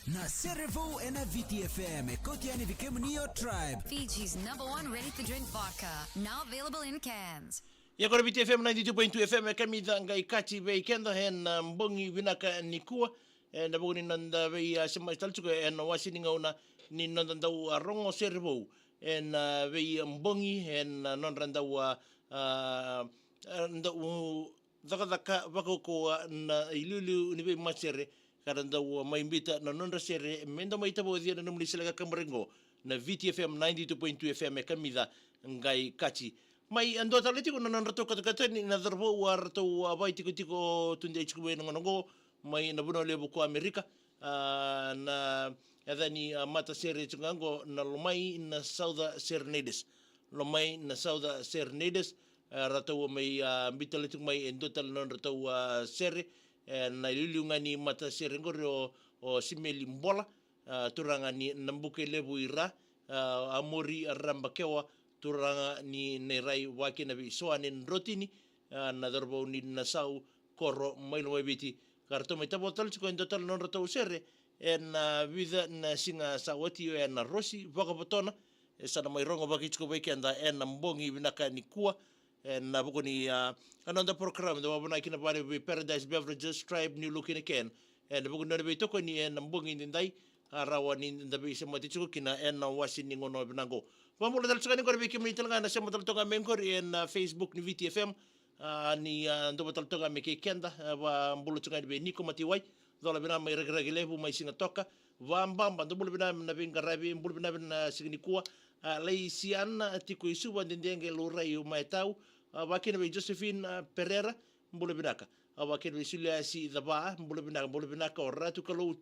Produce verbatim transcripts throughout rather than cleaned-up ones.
Na Sere Vou ena Viti F M, e kauti yani vei kemuni o Tribe. Fiji's number one ready-to-drink vodka, now available in cans. Ia qo na Viti F M ninety-two point two F M, e kamica qai kaci vei keda ena bogi vinaka nikua. Ena vuku ni noda vei, a, sema tale tiko ena wase ni gauna ni noda dau, a, rogo Sere Vou ena veibogi, ena nodra dau, a, a, a, dau cakacaka vakaukauwa na iliuliu ni veimasere, ka ra dau mai biuta na nodra sere me dau mai tavoci ena nomuni sele kakaburaki qo, na Viti F M ninety-two point two F M, e kamica qai kaci. Mai, e dua tale tiko na nodratou katokatoni na cauravou, a, ratou, a, vakaitikotiko tudei tiko mai na gauna qo mai na vanua levu ko Amerika, a, na yaca ni, a, matasere tiko ga qo na Lomai na Sauca Serenades. Lomai na Sauca Serenades, a, ratou mai, a, biuta tale tiko mai e dua tale na nodratou, a, sere, e, na iliuliu ga ni matasere qori o, o Simeli Bola, a, turaga ni Nabukelevu i Ra, a, Amori Rabakewa, turaga ni Nairai, vaka kina vei Soane Drotini, a, na cauravou ni Nasau, koro mai Lomaiviti. Ka ratou mai tavoca tale tiko e dua tale na nodratou sere ena, a, vica na siga sa oti, o ya na Rosi Vakavotona, e sa na mai rogo vaka tiko vei keda ena bogi vinaka nikua, ena vuku ni, a, a noda program da vakavuna kina vale vei Paradise Beverages, Tribe, New Look in a Can. Ena vuku ni nona veitokoni ena bogi edaidai, a, rawa ni da veisemati tiko kina ena wase ni gauna vinaka qo. Vakabula tale tiko ga yani qori vei kemuni tale ga na sema tale toka mai qori ena Facebook ni Viti F M, a, ni, a, dua tale toka mai kei keda, a, vakabula tiko ga yani vei Niko Matiwai, cola vinaka mai Rakiraki Levu mai Sigatoka, Vababa, dou bula vinaka na veiqaravi, bula vinaka na siga nikua, a, Laisiana tiko i Suva, Dedeqe Laurai mai Tau, a, vaka kina vei Josephine, a, Pereira, bula vinaka. A, vaka kina vei Suliasi Cava, bula vinaka, bula vinaka o Ratu Kalou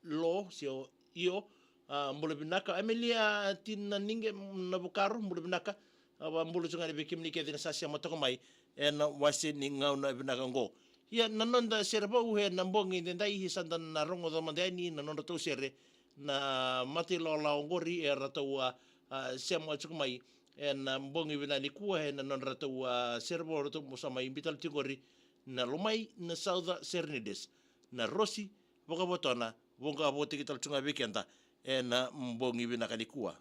Lo, se o Io, a, bula vinaka. Amelia Tinanige Navukaro, bula vinaka. A, vakabula tiko ga yani vei kemuni kece na sa sema toka mai ena wase ni gauna vinaka qo. Ia na noda Sere Vou ena bogi edaidai, sa da na rogoca mada yani na nodratou sere na matailawalawa qori e ratou, a, a, sema tiko mai ena bogi vinaka nikua ena nodratou, a, Sere Vou, ratou mo sa mai biuta tale tiko qori na Lomai na Sauca Serenades, na Rosi Vakavotona, voqa votaki tale tiko ga vei keda ena bogi vinaka nikua.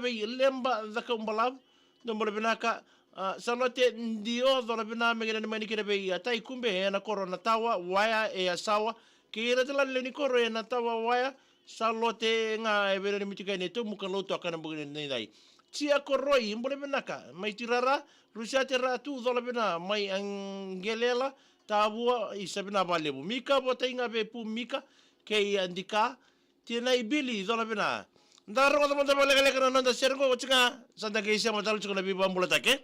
Vei Leba Cakaubalavu, dou bula vinaka. A, Salote Dio, cola vinaka me kena ni mani kina vei, a, Taikube ena koro na Tawa Waya e Yasawa. Kei ira tale na lewe ni koro ena Tawa Waya, Salote ga e vei na ni mitikani e Tomuka Lautoka na bogi ni dai. Tia Koroi, bula vinaka mai Tirara. Rusiate Ratu, cola vina mai Angelela, Tavua, isa vina valevu. Mika, votai ga vei Pu Mika kei Adika. Tina i Bili, cola vina. Da rogoca mada vakalekaleka na noda sere qo, oti ga sa da qai sema tale tiko na veivabulataki.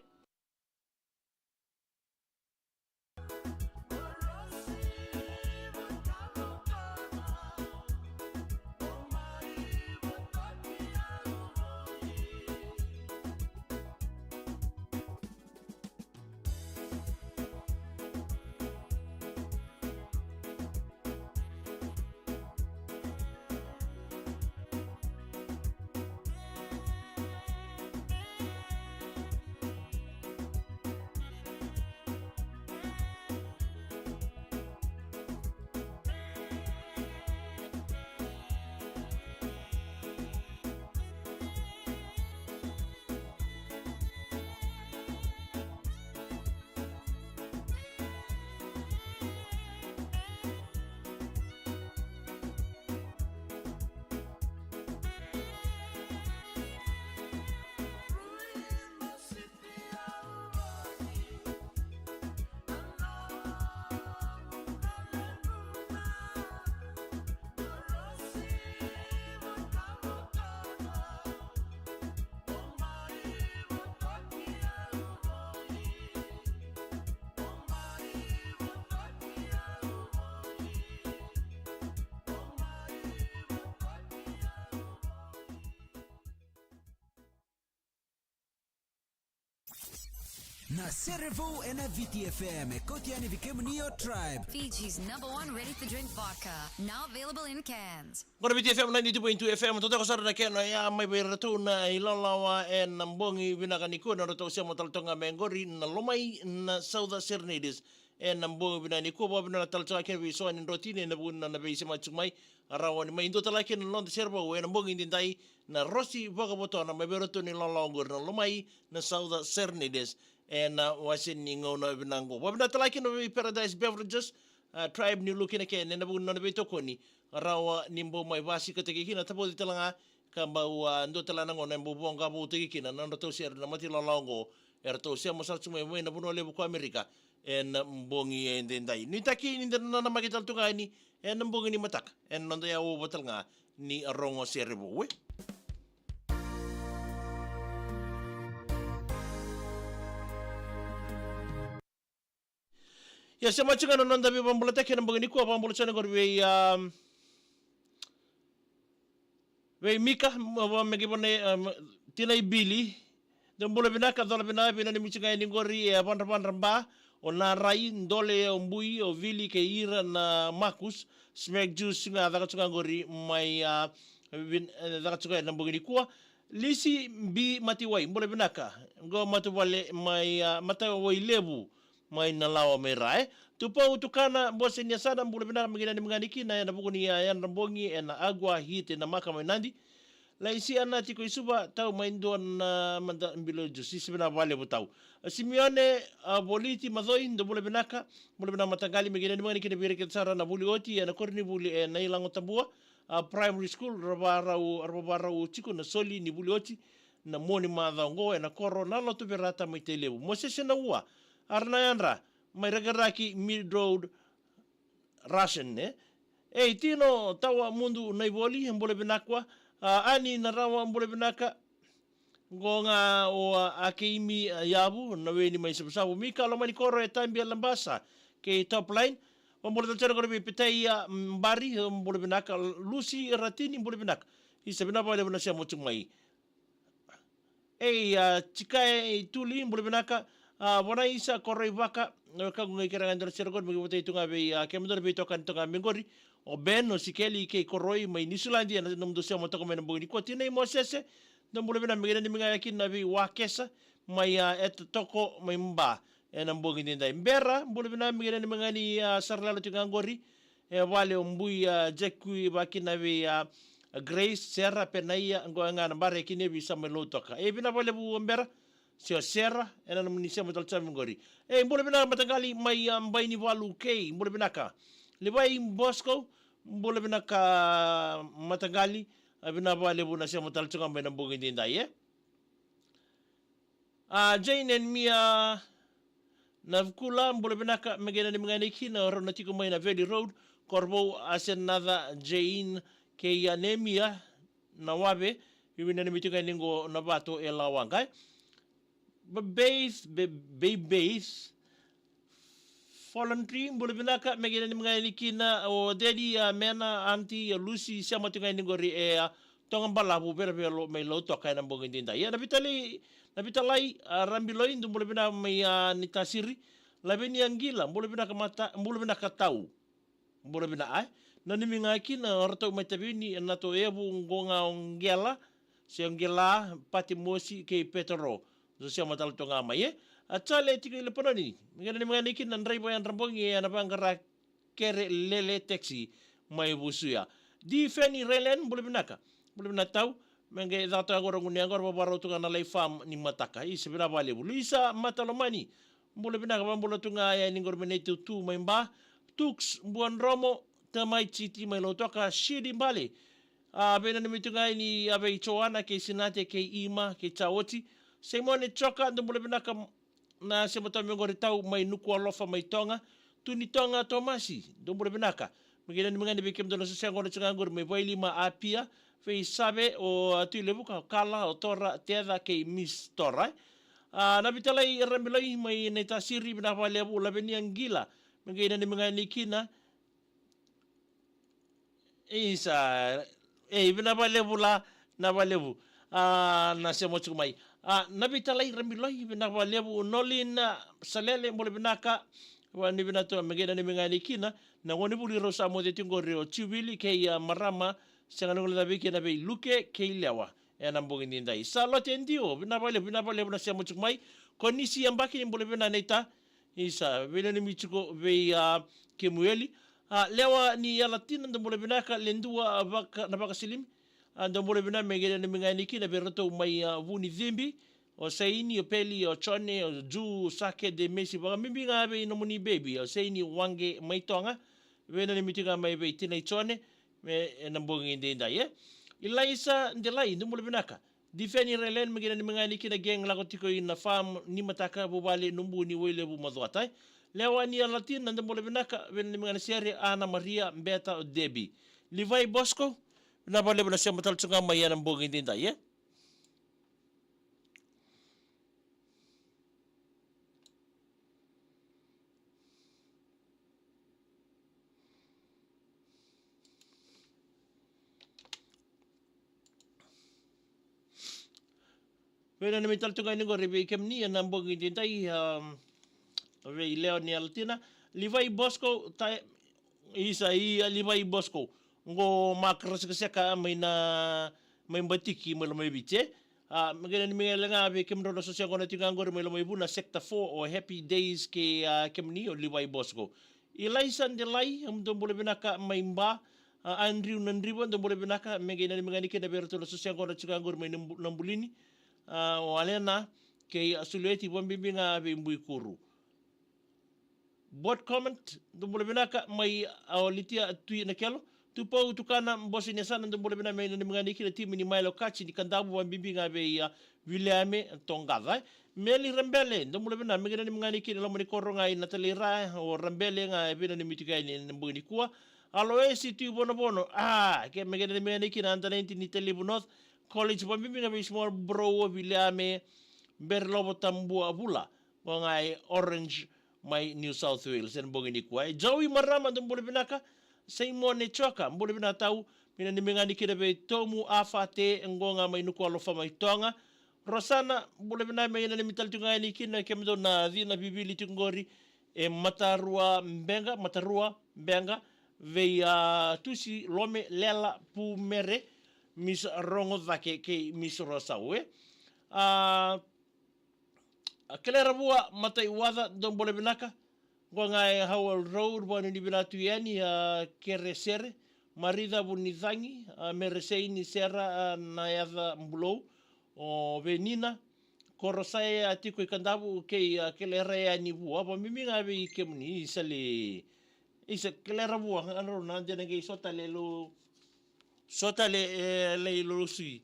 Na sere vou ena Viti F M, e kauti yani vei kemuni o Tribe. Fiji's number one ready-to-drink vodka, now available in cans. Qo na Viti F M ninety-two point two F M, totoka sara na kena ya mai vei iratou na ilawalawa ena bogi vinaka nikua, na nodratou sema tale toka ga mai qori na Lomai na Southern Serenaders. Ena bogi vinaka nikua, vakavinavinaka tale toka kina vei Soani Drotini ena vuku ni nona veisema tiko mai. A rawa ni mai dua tale kina na noda sere vou ena bogi edaidai, na Rosi Vakavotona mai vei iratou na ilawalawa qori na Lomai na Southern Serenaders. Ena wase ni gauna vinaka qo, vakavinavinaka tale kina vei Paradise Beverages, a, Tribe, niu lukina kina ena vuku ni nona veitokoni. A rawa ni bau mai vasikataki kina, tavoci tale ga ka bau, a, dua tale na gauna e bau voqa voutaki kina na nodratou sere na mata ilawalawa oqo. Eratou sema sara tu mai, mai na vanua levu ko Amerika ena bogi edaidai. Nuitaki ni da nanamaki tale tu ga yani ena bogi ni mataka ena noda yawa tale ga ni rogo sere vou. Ia, sema tiko ga na noda veivakabulataki ena bogi nikua, vakabula tiko ga qori vei, um, vei Mika, ma, va, me qai vone, um, Tina i Bili. Dou bula vinaka, cola vina, vei nanumi tiko ga yani qori e Vadravadra Ba, o Narai, Dole, o Bui, o Vili kei ira na Marcus, Smack Juice ga, caka tiko ga qori mai, a, vin-, e, caka tiko ga ena bogi nikua. Lisi B Matiwai, bula vinaka. Qo matavuvale mai, a, Matawai Levu, mai Nalawa mai ra, e. Tupou Tukana, Bose ni Yasana, bula vinaka, me qai nanumi ga yani kina ena vuku ni, a, yadra bogi ena Agua Heat ena Maka mai Nadi. Laisi Anati ko i Suva, tau mai dua na mada bilo jusi, se vinaka vakalevu tau. A, Simione, a, Voliti Macoi, dou bula vinaka, bula vinaka mataqali, me qai nanumi ga yani kina vei ira kece sara na vuli oti ena koronivuli e Nailago Tabua, a, Primary School, ra vakarau, ra vakarau tiko na soli ni vuli oti na mua ni macawa oqo ena koro na Lotu Verata mai Tailevu. Mosese Naua, a ra na yadra mai Rakiraki Mead Road, Russian, e. Ei, Tino Tawa Mudu Naivoli, bula vinaka. A, Ani Narawa, bula vinaka. Qo ga o, a, Akeimi, a, Yavu, na weni mai Savusavu. Mika Lomanikoro e Tabia Labasa kei Top Line. Vakabula tale tiko qori vei Petai, a, Bari, bula vinaka. Lusi Ratini, bula vinaka. Isa, vinaka vakalevu na sema tiko mai. Ei, a, Tikae Tuli, bula vinaka. A, Vanaisa Koroivaka, e, ka qai kerea ga e dua na sere qori me qai votai tu ga vei, a, kemudou na veitokani toka mai qori. O Ben, o Sikeli kei Koroi mai Niusiladi, ena nomudou sema toka mai na bogi nikua. Tina i Mosese, dou bula vinaka, me qai nanumi ga yani kina vei Wakesa mai, a, Etatoko mai Ba ena bogi edaidai. Bera, bula vinaka, me qai nanumi ga yani, a, Saralalo tiko ga qori e vale o Bui, a, Jekui, vakakina vei, a, Grace, Sera, Penaia, qo ga na bareki ni visa mai Lautoka. E, vinaka vakalevu Bera, se o Sera, ena nomuni sema tale tu mai qori. E, bula vinaka mataqali mai, a, Bainivalu kei, bula vinaka. Livai Bosco, bula vinaka mataqali, a, vinaka vakalevu na sema tale tu ga mai na bogi edaidai, e. A, Jane and Mia Navukula, bula vinaka, me qai nanumi ga yani kina, rau na tiko mai na Valley Road, Korovou, Asenatha, Jane, kei a Nemia, na wave, iwi nanumi tiko ga yani qo na vato e Lawaqa. Babeith, Babeith, Voluntary, bula vinaka, me qai nanumi ga yani kina, o Daddy, a Mena, Aunty, a Lucy, sema tiko ga yani qori e a Toga Balavu, Velavelo, mai Lautoka ena bogi edaidai. Ia na vitalai, na vitalai, a Rabiloi, dou bula vinaka mai a Naitasiri, Lavenia Qila, bula vinaka mata, bula vinaka tau. Bula vinaka, e. Nanumi ga kina, o ratou mai Tavini, e na to evu qo ga o Qela, se o Qela, Pati Mosi, kei Petero. Dou sema tale tu ga mai, e. A Jale tiko i Lepanoni. Me qai nanumi ga yani kina na draiva e Drabogi, e na vaqara kere lele taxi mai Vusuya. Di Feni Railen, bula vinaka. Bula vinaka tau. Me qai caka toka qo ra gunu yaqona, vavarau tu ga na lai farm ni mataka. Isa, vinaka vakalevu. Luisa Matalomani, bula vinaka, vabula tu ga yani qori mai Naitutu mai Ba. Tuks Buadromo, Tamai Citi mai Lautoka, Sidi Bale. A, veinanumi tu ga yani a vei Joana, kei Sinate, kei Ima, kei Jaoti. Simone Joka, dou bula vinaka, na sema tau mai qori tau mai Nukualofa mai Toga. Tuni Toga Tomasi, dou bula vinaka. Me qai nanumi ga yani vei kemudou na soso yaqona tiko ga qori mai Vailima, Apia, vei Save, o Tui Levuka, o Kala, o Tora, Teca, kei Miss Tora. A, na vitalai Rabiloi mai Naitasiri, vinaka vakalevu, Lavenia Qila. Me qai nanumi ga yani kina. Isa, e, vinaka vakalevu la, na vakalevu. A, na sema tiko mai. A, na vitalai Rabiloi, vinaka vakalevu. Nolin, a, Salele, bula vinaka. Vani vinaka tu, me qai nanumi ga yani kina. Na gone vuli rau sa moce tiko qori o Tiuvili, kei a marama, sega ni guilecavi kina vei Luke, kei Lewa. Ena bogi edaidai. Sa Lote Dio, vinaka vakalevu, vinaka vakalevu na sema tiko mai. Konisi Yabaki, bula vinaka naita. Isa, veinanumi tiko vei a Kemueli. A, Lewa ni Yalatina, dou bula vinaka, Ledua, a, vaka, na vakasilimi. A, dou bula vinaka, me qai nanumi ga yani kina vei ratou mai, a, Vunicibi. O Saini, o Peli, o Jone, o Ju, Sake, Demesi, vakabibi ga vei nomuni baby, o Saini Waqe mai Toga. Veinanumi tiko ga mai vei tinai Jone, me, ena bogi edaidai, e. Ilaisa Delai, dou bula vinaka. Di Feni Railen, me qai nanumi ga yani kina gang lako tiko i na farm ni mataka, vuvale, Nubuni, Wailevu, Macuata, e. Lewa ni Yalatina, dou bula vinaka, veinanumi ga na sere, Ana Maria, Beta, o Debbie. Livai Bosco, vinaka vakalevu na sema tale tiko ga mai ena bogi edaidai, e. Veinanumi tale tu ga yani qori vei kemuni ena bogi edaidai, um, vei Lewa ni Yalatina. Livai Bosco, ta, isa, ia Livai Bosco. Qo Mark Rasekaseka mai na, mai Batiki, mai Lomaiviti, e. A, me qai nanumi ga yani ga vei kemudrau na soso yaqona tiko ga qori mai Lomaivuna, Sector four, o Happy Days kei, a, kemuni, o Livai Bosco. Ilaisa Delai, dou bula vinaka mai Ba, a, Andrew Nadriva, dou bula vinaka, me qai nanumi ga yani kina vei ratou na soso yaqona tiko ga qori mai Nabu-, Nabulini, a, o Alena, kei a Sulieti, vakabibi ga vei Buikuru. Board comment, dou bula vinaka mai, a, o Litia Tui Nakelo. Tupou Tukana, Bosi ni Yasana, dou bula vinaka, me nanumi ga yani kina timi ni Mailo Kaji ni Kadavu, vakabibi ga vei, a, Viliame Togaca. Meli Rabele, dou bula vinaka, me nanumi ga yani kina loma ni koro ga i Nataleira, o Rabele ga e veinanumi tiko yani ena bogi nikua. Aloesi Tui Vonovono, a, ke me nanumi ga yani kina under nineteen ni Tailevu North College, vakabibi ga vei small bro o Viliame Berelovo Tabuavula. Qo ga e Orange mai New South Wales, ena bogi nikua. E Joey Marama, dou bula vinaka. Simone Joka, bula vinaka tau. Me nanumi ga yani kina vei Tomu Afate, qo ga mai Nukualofa mai Toga. Rosana, bula vinaka, me nanumi tale tu ga yani kina kemudou na cina vivili tiko qori. E Matarua Beqa, Matarua Beqa, vei a Tusi Lome, Lela, Pu Mere, Miss Rogocake kei Miss Rosau, e. A, A Keleravua Mataiwaca, dou bula vinaka. Qo ga e Howell Road, vakanuinui vinaka tu yani, a Keresere, Marica Vunicagi, a Mereseini Sera, a Nayaca Bulou, o Venina, Korosai a tiko i Kadavu kei a Kelera yani vua, vakabibi ga vei kemuni, isa le, isa Keleravua, ga drau na dena qai sota le lo, sota le, e, le lo sui.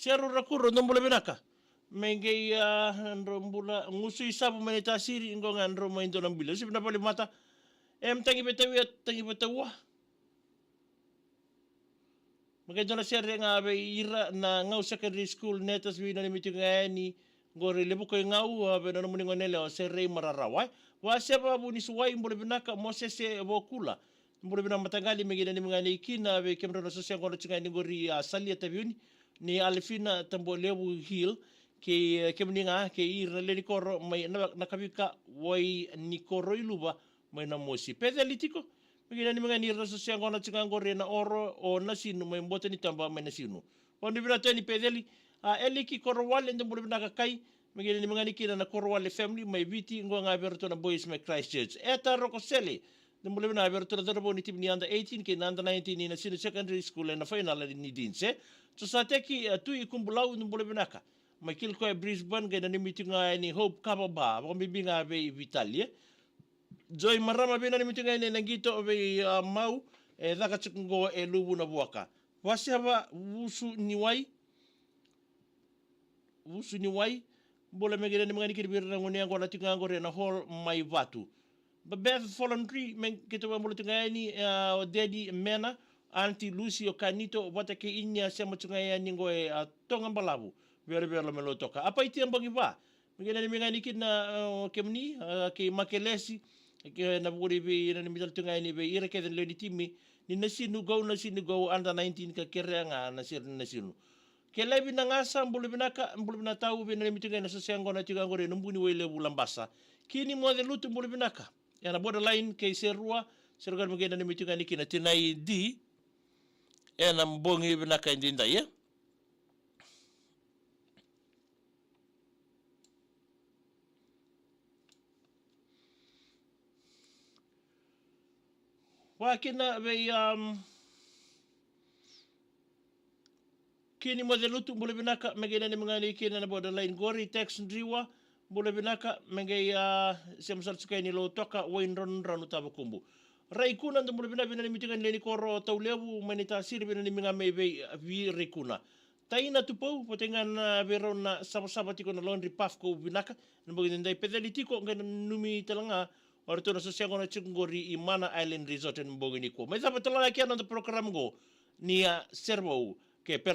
Seru Rakuro, dou bula vinaka. Me qai, a, drau bula, Gusu i Savu mai Naitasiri, qo ga drau mai dua na bula. Sivi na vale mata. Em, tagi vetaua, tagi vetaua. Me qai dua na sere ga vei ira na Gau Secondary School, Netas, veinanumi tiko ga yani qori Levuka i Gau, a, vei na nomuni gone yalewa, Serei Mararawa. Waseva Vunisuwai, bula vinaka, Mosese Vokula. Bula vinaka mataqali, me qai nanumi ga yani kina vei kemudrau na soso yaqona tiko ga yani qori, a, Salia Taveuni, ni Alefina Tabualevu Hill, kei, e, kemuni ga, kei ira na lewe ni koro mai na, Nakavika, Wainikoro i Luva, mai Namosi. Peceli tiko, me qai nanumi ga yani ira na soso yaqona tiko ga qori ena Oro, o Nasinu, mai Botanitabua, mai Nasinu. Vakanuinui vinaka tu yani Peceli, a, Eliki Korowale, dou bula vinaka kai, me qai nanumi ga yani kina na Korowale family, mai Viti, qo ga vei iratou na boys mai Christchurch. Eta Rokosele, dou bula vinaka vei iratou na cauravou ni timi ni under eighteen kei na under nineteen ni Nasinu Secondary School ena final ni Deans. Josateki, a, Tui Kubulau, dou bula vinaka. Mai Kilcoy Brisbane, qai nanumi tiko ga yani Hope Kava Bar, vakabibi ga vei Vitali, e. Joy Marama, veinanumi tiko ga yani na qito vei, a, Mau, e caka tiko qo e Luvu na Vuaka. Waseva Vusuniwai, Vusuniwai, bula, me qai nanumi ga yani kina vei ira na gone yaqona tiko ga qori ena hall mai Vatu. Babeth Folandri, me qai tau bula tiko ga yani, a, o Daddy Mena, Aunty Lucy, o Kanito, vata kei Inia, sema tiko ga yani qo e, a, Toga Balavu, Verevere, Lomailautoka. Apaitia Bogiva, me qai nanumi ga yani kina, a, kemuni, a, kei Makelesi, kei na vukuri veinanumi tale tiko ga yani vei ira kece na lewe ni timi ni Nasinu Gau, Nasinu Gau under nineteen, ka kerea ga na sere ni Nasinu. Kelevi Nagasa, bula vinaka, bula vinaka tau, veinanumi tiko ga yani na soso yaqona tiko ga qori ena Buniwai Levu, Labasa. Kini Mocelutu, bula vinaka. Ena Borderline kei Serua, Serua, me qai nanumi tiko ga yani kina Tinai D. Ena bogi vinaka edaidai, e. Vakakina vei, um, Kini Mocelutu, bula vinaka, me qai nanumi ga yani kina na Borderline qori. Tex Driwa, bula vinaka, me qai, a, sema sara tiko yani Lautoka, Waidronudranu, Tavakubu. Rai Kuna, dou bula vinaka, veinanumi tiko ga yani lewe ni koro Taulevu, mai Naitasiri, veinanumi ga mai vei, a, vei Rai Kuna. Taina Tupou, vata ga na vei rau na savasava tiko na Laundry Puff, ko vinaka, na bogi edaidai. Peceli tiko, qai nanumi tale ga o ratou na soso yaqona tiko qori i Mana Island Resort ena bogi nikua. Mai cava tale ga kina na noda program qo ni, a, Serevou kei Pere